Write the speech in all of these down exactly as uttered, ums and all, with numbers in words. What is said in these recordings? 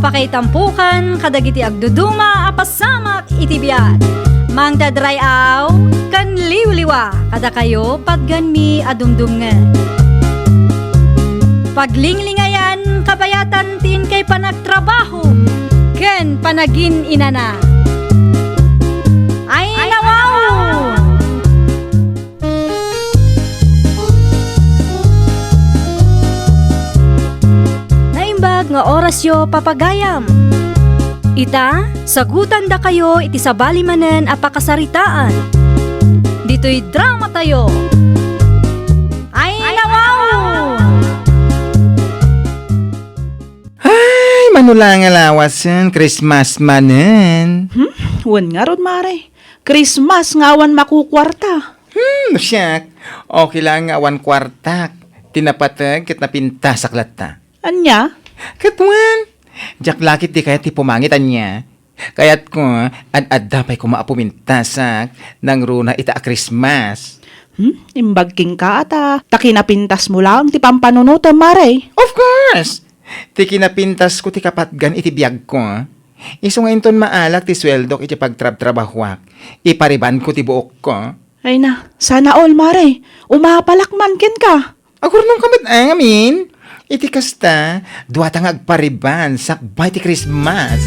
Pakaitampokan kadagiti agduduma a pasamak iti biag. Mangted ray-aw ken liwliwa kadakayo patganmi a dumdumngen. Paglinglingayan kabayatan ti inkay panagtrabaho ken panagin-inana. Ay, nawaw! Naimbag nga orasyo, papagayam. Ita, sagutandakayo iti sabali manen a pakasaritaan. Ditoy dramatayo. Ay, nawaw! Ay, mano la nga lawasen, Christmas manen. Hmm? Wen ngarud, mare. Christmas nga awan makukuarta. Hmm, siak. Okay lang nga awan kuartak. Ti napateg ket napintasak latta. Ania? Ket wen, diak la ket di kayat ti pumangit ania. Kayatko, ad-adda pay koma a pumintasak, nangruna ita a Christmas. Hmm? Imbag kenka ata, ta kinapintasmo laeng ti pampanunotem, mare. Of course! Ti kinapintasko ti kapatgan iti biagko. Isu nga inton maalak ti sueldok iti pagtrabtrabahuak, iparibanko ti buokko. Ay na, sana all, mare. Umapalak man kenka. Agurnongka met ngamin. Iti kasta, duata nga agpariban sakbay ti Christmas.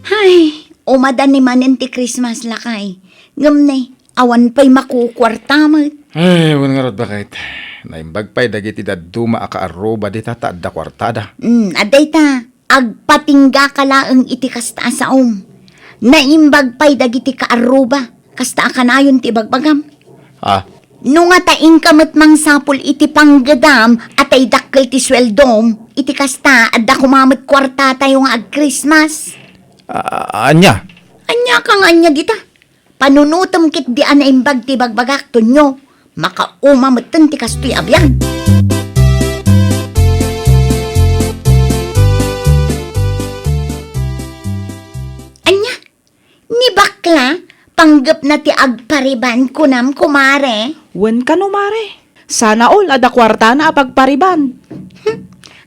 Hay, umada ni manen ti Christmas, lakay. Ngem ne, awan pay makukuarta met. Ay, wen ngarud, baket. Naimbag pay dagiti dadduma a kaarruba dita ta adda kuartada. Mm, adda ita. Agpatinggaka laeng iti kasta a saom. Naimbag pay dagiti kaarruba, kasta a kanayon ti ibagbagam. Ah. No ngata inka met mangsapul iti panggedam a tay dakkel ti sueldom, iti kasta, adda koma met kuartatayo nga ag-Christmas. Ah, ania? Ania ka nga ania dita? Panunotem ketdi a naimbag ti ibagbagak, Tonyo. Makauma metten ti kastoy a biag. Ania? Ni bakla, panggepna ti agpariban, kunam, kumare? Wen kano, mare. Sana all adda kuartana a pagpariban. Hmm.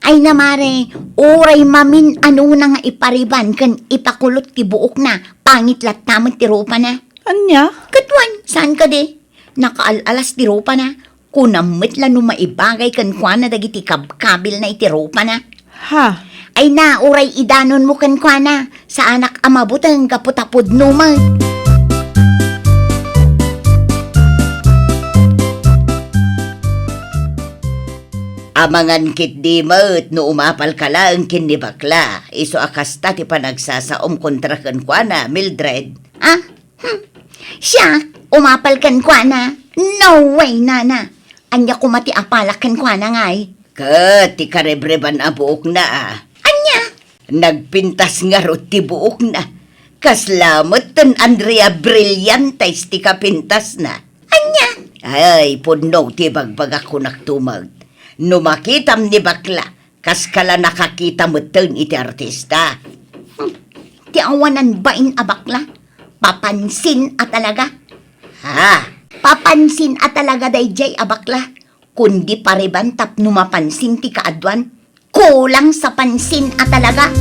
Ay na, mare, uray mamin-anona nga ipariban ken ipakulot ti buokna, pangit latta met ti rupana. Ania? Ket wen, saan kadi? Nakaal-alas ti rupana. Kunam met la no maibagay kenkuana dagiti kabkabilna iti rupana. Ha? Ay na, uray idanonmo kenkuana. Saanak a mabuteng gapu ta pudno met. Amangan ketdi met no umapalka laeng ken ni bakla, isu a kasta ti panagsasaom kontra kenkuana, Mildred. Ah? Hmm. Siak, umapal kenkuana? No way, nana. Ania koma ti apalak kenkuana, ngay? Ket ti karebreban a buokna, a. Ania? Nagpintas ngarud ti buokna. Kasla metten Andrea Brillantes ti kapintasna. Ania? Ay, pudno ti bagbagak, kunak tumag. No makitam ni bakla, kaskala nakakita metten iti artista. Hmm. Ti awanan bain a bakla? Papansin a talaga? Ha? Papansin a talaga daydiay a bakla. Kundi pariban tapno mapansin ti kaaduan. Kulang sa pansin a talaga.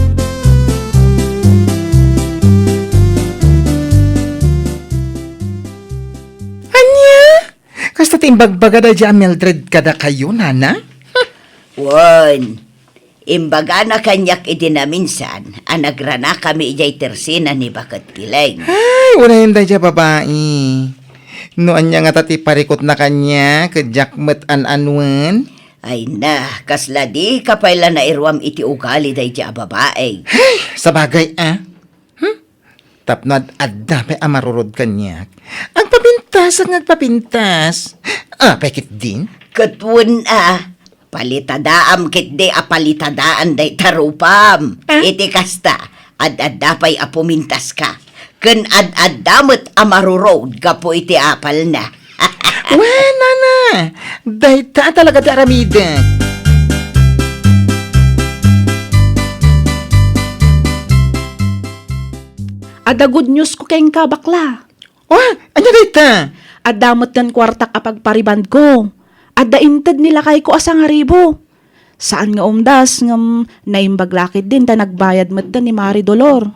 Ania? Kasta ti imbagbaga daydiay a Mildred kadakayo, nana? Wen, imbagana kaniak idi naminsan a nagranakami idiay tersena ni Baket Tileng. Ay, unayen daydiay a babai. No ania ngata ti parikutna kaniak, ket diak met an-anuen. Ay na, kasla dika pay la nairuam iti ugali daydiay a babai. Ay, sabagay, a. Hmm? Tapno ad-adda pay a marurod kaniak. Agpapintas, agpapintas. Apay ketdin? Ket wen a, palitadaam ketdi a palitadaan dayta rupam. Ah? Iti kasta, ad-adda pay a pumintaska. Ken ad-adda met a marurod gapu iti apalna. Wen, nana, dayta a talaga ti aramidek. Adda good news ko kenka, bakla. Oh, ania dayta? Adda metten kuartak a pagparibandko. Adda inted ni lakayko a sangaribu. Saan nga umdas, ngem naimbag la ketdin ta nagbayad metten ni Mari Dolor.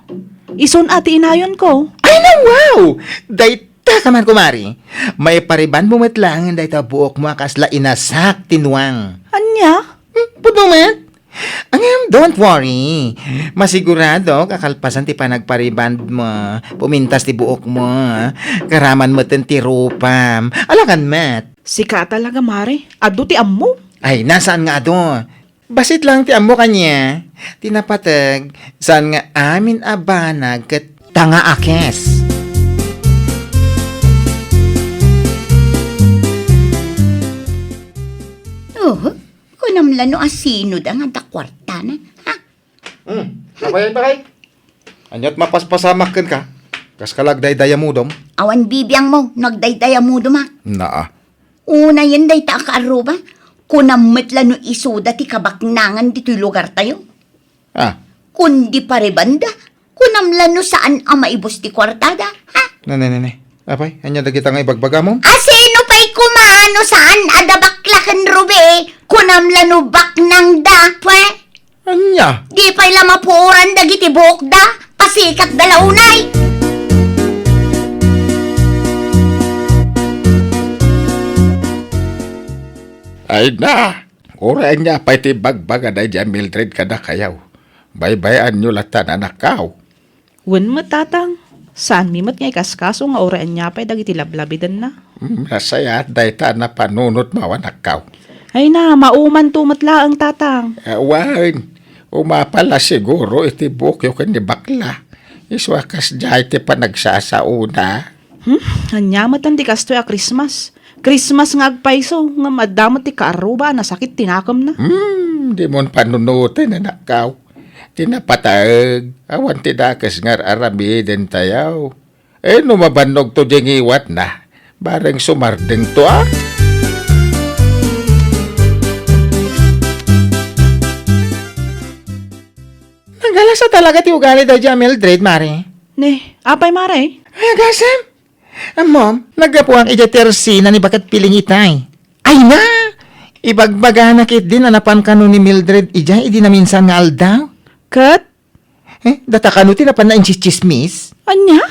Isun a ti inayonko. Ay, na, wow! Dayta ka man, kumari. Maiparibandmo met laengen dayta buokmo a kasla inasak ti nuang. Ania? Hmm, pudno met. Ngem, don't worry. Masiguradok a kalpasan ti panagparibandmo, pumintas ti buokmo. Karaman metten ti rupam. Alakan met. Sika talaga, Mari. Adu ti ammo. Ay, na, saan nga adu? Bassit laeng ti ammo kaniak. Ti napateg, saan nga amin a banag ket tangaakes. Oh, kunam la no asino da nga adda kuartana, ha? Hmm, apay, apay? Ania't mapaspasamak kenka? Kas ka la agdaydayamudom? Awan bibiangmo no agdaydayamudom, ha? Naa. Unayen dayta a kaarruba, kunam met la no isuda ti kabaknangan ditoy lugartayo. Ah. Kundi paribanda, kunam la no saan a maibus ti kuartada, ha? Ne, ne, ne, ne. Apay, ania dagita nga ibagbagamon? Asino pay koma no saan a da bakla ken Ruby? Kunam la no baknangda, pwe? Ania? Di pay la mapuoran dagiti buokda, pasikatda la unay. Ay na, uray ania pay ti ibagbaga daydiay a Mildred kadakayo. Baybay-anyo latta, anakkaw. Wen met, tatang. Saanmi met nga ikaskaso nga uray ania pay dagiti lablabidenna. Hmm, nasayaat dayta a napanunotmo, anakkaw. Ay na, maumanto met laeng, tatang. Awan, umapal la siguro iti buokyo ken ni bakla. Isu a kasdiay ti panagsasaona. Hmm? Ania met ti kastoy a Christmas? Christmas nga agpayso, ngem adda met ti kaarruba a nasakit ti nakemna. Hmm, dimon panunoten, anakkaw. Ti napateg, awan ti dakes nga ar-aramidentayo. Eh, no mabannogto di ngiwatna, bareng sumardengto, a? Nagalasa talaga ti ugali daydiay a Mildred, Mari. Ne, apay, Mari? Ay, agasem. Ammom, naggapuak idiay ti ersina ni Baket Piling itay. Ay na! Ibagbagana ketdin a napan kano ni Mildred idiay idi naminsan nga aldaw. Ket? Eh, data kano ti napanna intsitsismis? Ania?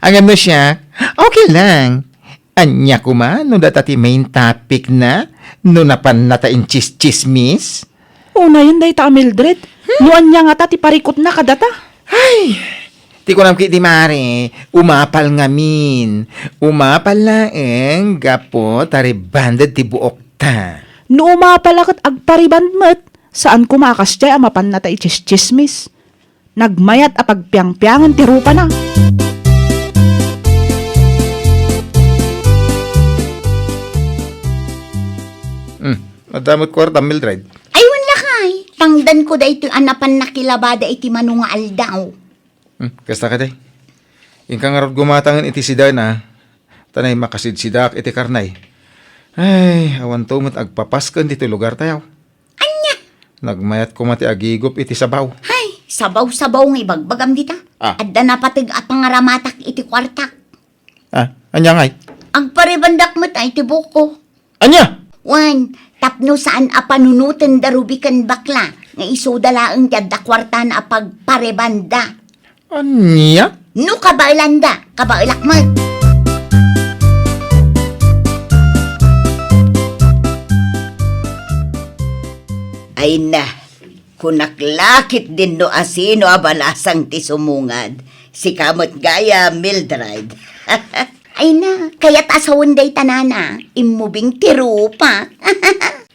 Ngem no siak, okay lang. Ania koma no data ti main topic na no napannata intsitsismis? Unayen dayta a Mildred. Hmm? No ania ngata ti parikutna kadata? Ay, ti kunam ketdi, Mari, umapal ngamin. Umapal laeng gapu ta rebonded ti buokta. No umapal a ket agpa-rebond met, saan koma a kasdiay a mapannata itsistsismis. Nagmayat a pagpiangpiangen ti rupana. Hmm, adda met kuartam, Mildred? Ay, wen lakay. Tangdanko daytoy a napan nakilabada iti mano nga aldaw. Hmm, kasta kadi. Inka ngarud gumatangen iti sidana, ta nay makasidsidaak iti karnay. Ay, awanto met agpapasken ditoy lugartayo. Ania? Nagmayat koma ti agigup iti sabaw. Hay, sabaw-sabaw nga ibagbagam dita. Ah. Adda napateg a pangaramatak iti kuartak. Ah, ania ngay? Agparebandak met ay ti buko. Ania? Wen, tapno saan a panunoten da Ruby ken bakla nga isuda laeng ti adda kuartana a pagparebanda. Ania? No kabaelanda, kabaelak met. Ay na, kunak la ketdin no asino a balasang ti sumungad. Sika met gayam, Mildred. Ay na, kayat a sawen dayta, nana, immubing ti rupa.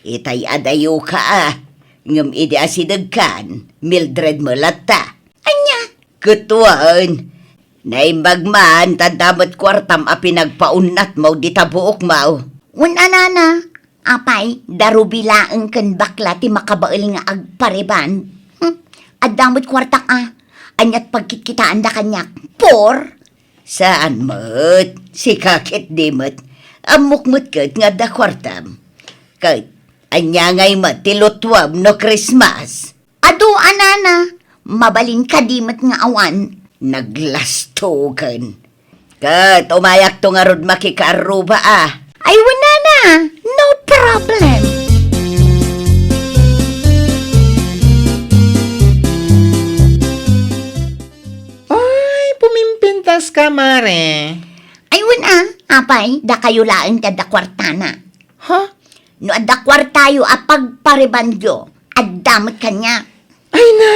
Itay adayoka, a. Ngem idi asidegkan, Mildred met latta. Ania? Ket wen, naimbag man ta adda met kuartam a pinagpaunnatmo dita buokmo. Wen a, nana, apay, da Ruby laeng ken bakla ti makabael nga agpareban. Hmm? Adda met kuartak, a. Aniat pagkitkitaanda kaniak? Por? Saan met, sika ketdi met. Ammok met ket nga adda kuartam. Ket, ania ngay met ti lutuem no Christmas? Adu a, nana, mabalin kadi met nga awan. Naglastogen. Ket umayakto ngarud makikaarruba, a. Ay, wen, nana. No problem. Ay, pumimpintas ka, Mare. Ay, wen a, apay, dakayo laeng ti adda kuartana. Ha? No adda kuartayo a pagparebanyo, adda met kaniak. Ay na,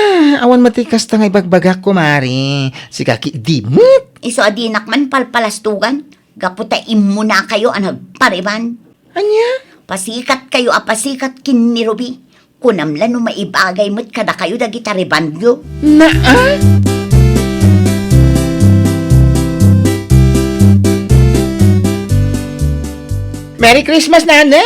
awan met ti kasta nga ibagbagak, kumare. Sika ketdi met. Isu a dinak man palpalastogan, gapu ta immunakayo a nagpareban. Ania? Pasikatkayo a pasikat ken ni Ruby. Kunam la no maibagay met kadakayo dagiti rebanyo. Naa? Merry Christmas, Nana!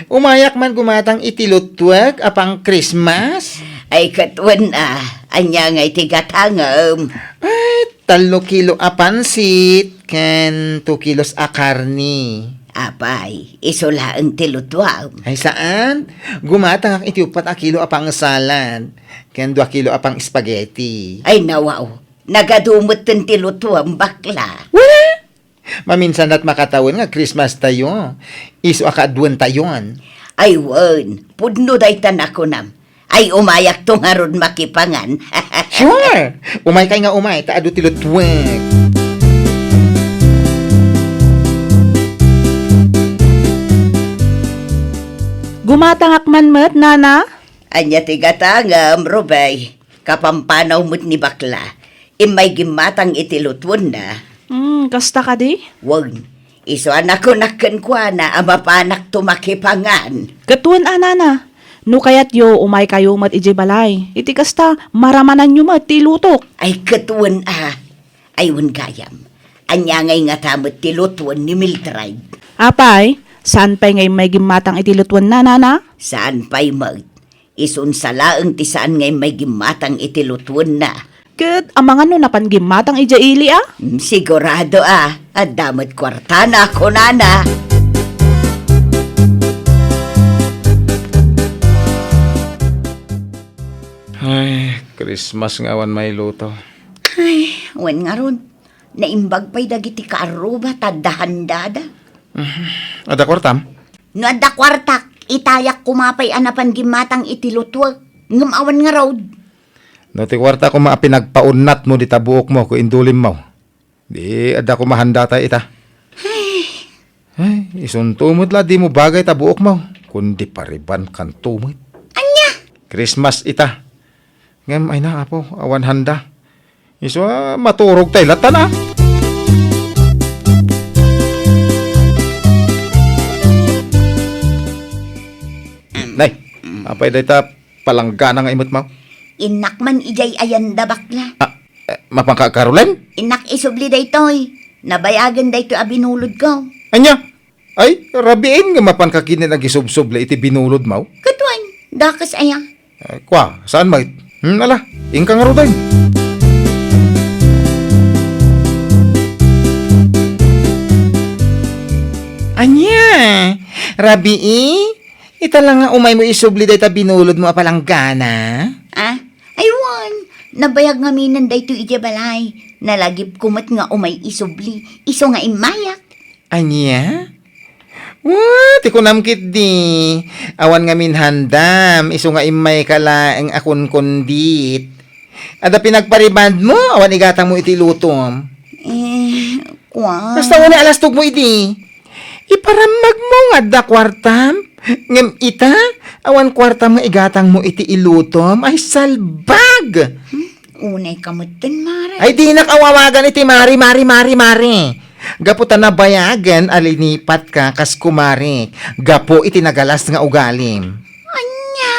Umayak man gumatang iti lutwek a pang-Christmas. Ay, ket wen a, ania ngay ti gatangem? Ay, tallo kilo a pansit ken two kilos a karne. Apay, isu laeng ti lutuam? Ay, saan. Gumatangak iti uppat a kilo a pang-salad ken dua kilo a pang-spaghetti. Ay, nawaw. Nagadu metten ti lutuam, bakla. Wala. Maminsan met makatawen nga Christmas tayo. Isu a kaaduentayon. Ay, wen. Pudno dayta nakunam. Ay, umayakto ngarud makipangan. Sure! Umaykay nga umay, ta adu ti lutwek. Gumatangak man met, Nana. Ania ti gatangem, Rubey? Kapampanaw met ni bakla. Immay gimmatang iti lutuenna. Hmm, kasta kadi? Wen, isu a nakunak kenkuana a mapanakto makipangan. Ket wen a, Nana, no kayatyo, umaykayo met idiay balay. Iti kasta, maramananyo met ti ilutok. Ay, ket wen a. Ay, wen gayam. Ania ngay ngata met ti lutuen ni Mildred? Apay, saan pay nga immay gimmatang iti lutuenna, Nana? Saan pay met. Isunsa laeng ti saan nga immay gimmatang iti lutuenna. Ket amangan no napan gimmatang idiay ili a? Mm, sigurado a. Adda met kuartana, kunana. Ay, Christmas nga awan mailuto. Ay, wen ngarud. Naimbag pay dagiti kaarruba ta adda handada. Mhm. Adda kuartam? No adda kuartak, itayak koma pay a napan gimmatang iti lutuek, ngem awan ngarud. No ti kuarta koma a pinagpaunnatmo dita buokmo ken indulimmo, di adda koma handata ita. Ay. Ay, isunto met la dimo bagay ta buokmo, kundi parebankanto met. Ania? Christmas ita. Ngem, ay na, Apo, awan handa. Isu a maturog tay latan a. Nay, apay dayta palanggana nga imetmo? Innak man idiay ayanda, bakla. Ah, eh, mapanka, Caroline? Innak isubli daytoy. Nabayagen daytoy a binulodko. Ania? Ay, rabiin nga mapanka ketdin agisubsubli iti binulodmo? Ket wen, dakes aya? Eh, kua, saan met? Hmm, ala, inka ngaruden. Ania? Rabii? Ita la nga umaymo isubli dayta binulodmo a palanggana? Ah? Ay, wen, nabayag ngaminen daytoy idiay balay. Nalagipko met nga umay isubli. Isu nga immayak. Ania? Wa, ti kunam ketdi, awan ngamin handam, isu nga immayka laeng a kunkundit. Adda pinagparebandmo, awan igatangmo iti ilutom. Eh, kua. Kasta unay a lastogmo idi. Iparammagmo nga adda kuartam, ngem ita, awan kuartam nga igatangmo iti ilutom. Ay, salbag! Hmm? Unay ka metten, Mare. Ay, dinak awawagan iti Mare, Mare, Mare, Mare. Gapu ta nabayagen a linipatka kas kumarik gapu iti nagalas nga ugalim. Ania?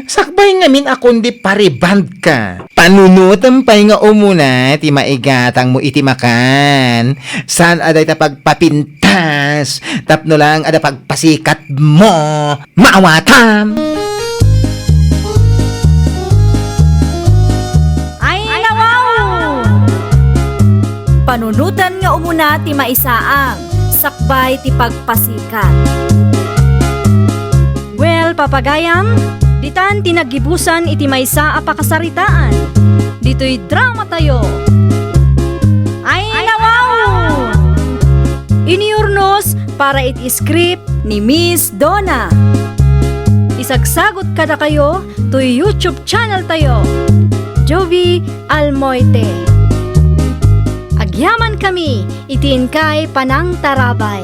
Sakbay ngamin a kundi parebandka. Panunotem pay nga umuna ti maigatangmo iti makan. Saan a dayta pagpapintas tapno laeng adda pagpasikatmo. Maawatam! Ay, nawaw! Panunoten nga umuna ti maisaang, sakbay ti pagpasikat. Well, papagayam, ditan ti naggibusan iti maysa a pakasaritaan. Ditoy drama tayo. Ay, nawaw! Inurnos para iti script, ni Miss Donna. Isagsagut kadakayo toy YouTube channel tayo, Jovie Almoite. Agyaman kami iti inkay panangtarabay.